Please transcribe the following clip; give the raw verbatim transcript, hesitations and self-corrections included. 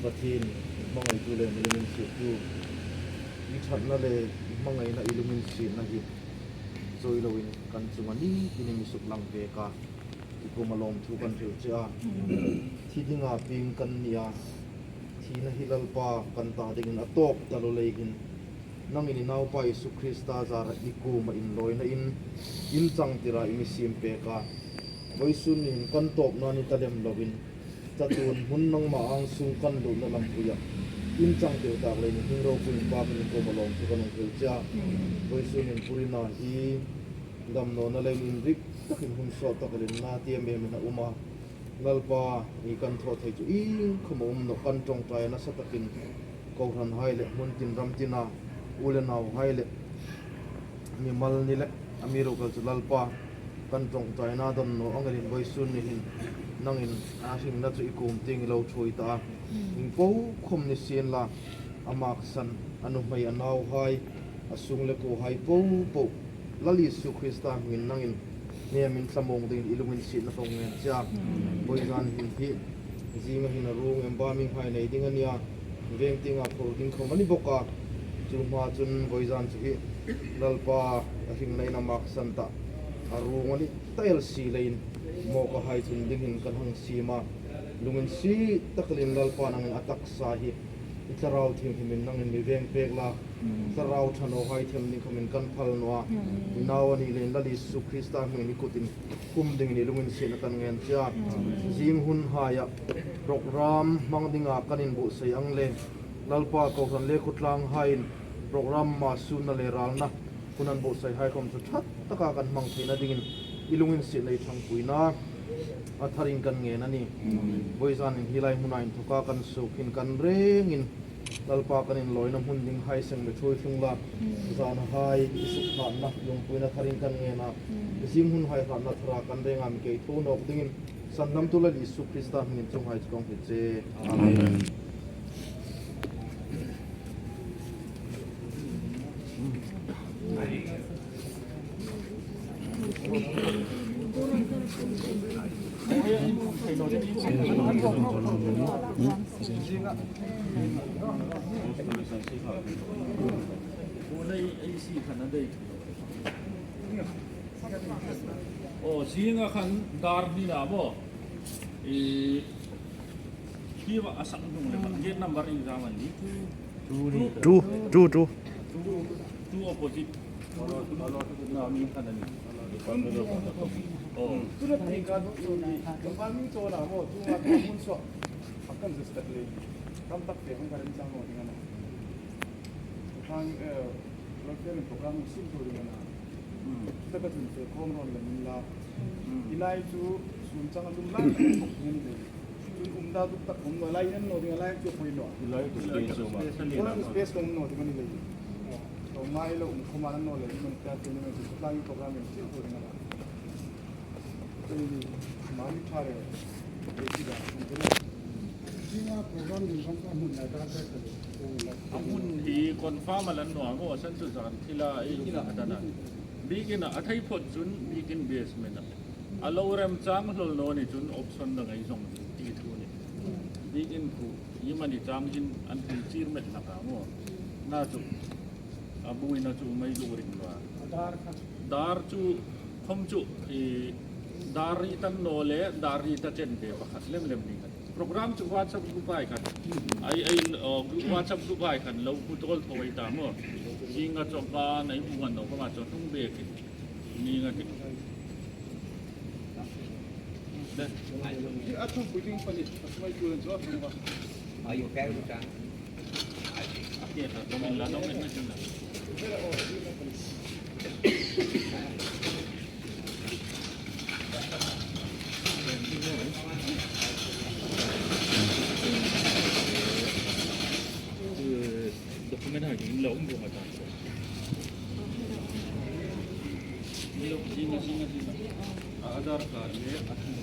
Pathien, i hmangaitu le mi lunginsiettu, i ṭhatna le i hmangaina, i lunginsietna hi chawi loin kan chunga ni tinin mi suklang pek a, i kuoma lawmthu kan hril che a. Thi dinga pieng kan ni a, thina hi Lalpa kan ta dingin a tawp taluo lei hin, nangin i Naupa Isu Krista zara i kuoma inlawinain in changtira i mi siem pek a. Vawisun ni hin kan tawpna ni ta lem loin, chatuon hmun nangma ang sung kan luhna lampuia in changtir tak leiin hming ropuiin Pa kan kuoma lawmthu kan hung hril che a. Vawisun hin Purina hi damnawna leiin inrik takin hun sawt tak a lenna tia memin a um a. Lalpa, i kan thaw thei chu iengkhom a um nawh, kan ṭawngṭai a nasa takin kohranhai le hmun tin ram tina u le nauhai le mimal ni le amiruokchu Lalpa, kan ṭawngṭaina damnaw ang elin vawisun ni hin nangin a hringna chu i kuom tieng i lo ṭhuoi ta a. Ieng po khom ni sien la, a maksan, a nuhmei, a nauhai, a sung le kuohai po po Lal Isu Krista hmingin nangin hnem inthlamuong dingin i lunginsietna ka hung ngen che a. Vawizan hin hi zinga hin a ruong embalming hai nei ding a nia, veng tienga phur ding khom a ni bawk a. Chu hma chun vawizan chu hi Lalpa, a hringnain a maksan ta, a ruong a ni ta el si leiin mawka hai chun dingin kan hang siem a. Lunginsiet tak elin Lalpa nangin a taksa hi i Thlarau Thienghlimin nangin mi veng pek la, Thlarau ṭha nawhai them ding khomin kan phal naw a. I nau a ni leiin Lal Isu Krista hmingin i kutin khum dingin i lunginsietna kan ngen che a. Zing hun haia program hmang dinga kan inbuotsai ang le, Lalpa, kohran le khawtlanghaiin program ma sunna le ralna hun an buotsai hai khom chu ṭha taka kan hmang theina dingin i lunginsietna, i ṭhangpuina a tharin kan ngen a nih. Vawizanin hi lai hmuna inthoka kan suok hin kan rengin Lalpa, kan inlawina hmun ding hai seng mi ṭhuoi tlung la, zana hai i suk hratna, lungpuina tharin kan ngen a. Zing hun hai hratna thara kan renga mi kei tho nawk dingin sandamtu Lal Isu Krista hmingin chuonghai chu kan hni che. Amen. Aw, zinga khan dar hni la maw? I, hi va a sak hnung le, gate number ieng zam a ni? Two, two, two. Two, two, two. Two, two opposite. Na, mi khan a ni. Oh. Tu na thei ka, tu ni, ka mi to la maw, tu ma ka mun so. Akan just tak le. Kam tak te, hung ka rin chang maw, tingana. Khang, eh, local program sim tur ding a na. Hmm. Taka chun fe khom ron la min la. Hmm. I lai chu sun chang a lum lai tak khom ni le. Chun um da duk tak khom naw lai, an naw ding a lai chu poi naw. I lai chu space um a. Space um naw ding a ni le. To ngai lo um khom an naw le, man ta te ni chu lai program sim tur ding a na. A hmun hi confirm a la ni naw a, maw san chu zan thila ei hina a dana. Bikin a, a thei phot chun bikin basement a. A lo remchang hlawl naw ni chun option dang ei zong ti thu ni. Bikin khu i mani chang hin an pui chir met na ka maw. Na chu a buoina chu mei lu ring lo a. Dar chu khom chu, i, dar ri tan naw le, dar ri ta chen ve pakhat lem lem ni khat. Program chu WhatsApp group ai khan. Ai, ai, uh, group, WhatsApp group ai khan lo pu tol tho ai ta maw. Zinga chawpa nei bu ngan naw khoma chaw hnung bek ni nga ti. Ai, a thu pu ding pani, a mai tu len chaw hnung ba. Are you fair with that? Document hai ding lo um ro ma ta. Lo, ding, ding, ding. Aadhaar card le, a thun.